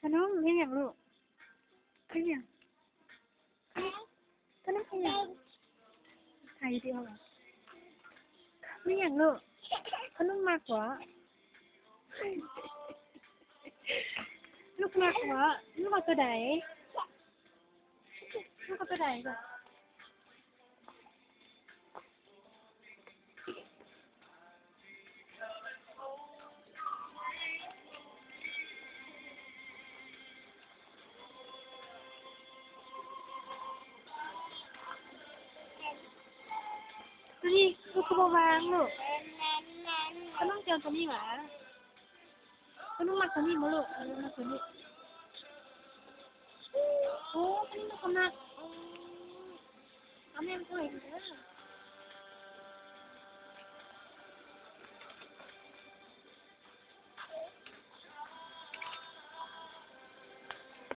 ຂະໜົມເຮັດຫຍັງລູກ? ເຮັດຫຍັງ? ຂະໜົມເຮັດຫຍັງ? ຖ່າຍວິດີໂອຫວາ? ເຮັດຫຍັງລູກ? ຂະໜົມມັກບໍ່? ລູກມັກບໍ່? ລູກເອົາໂຕໃດ? ລູກເອົາໂຕໃດ? ໂຕນີ້ ລູກຄືບໍ່ວາງລູກ? ຂະໜົມຈະເອົາໂຕນີ້ຫວາ? ຂະໜົມມັກໂຕນີ້ບໍ່ລູກ? ເອີ ມັກໂຕນີ້. ໂອ້ ໂຕນີ້ມັນກໍມັກ. ໂອ້ ເອົາແມ່ມາໃຫ້ເດີ.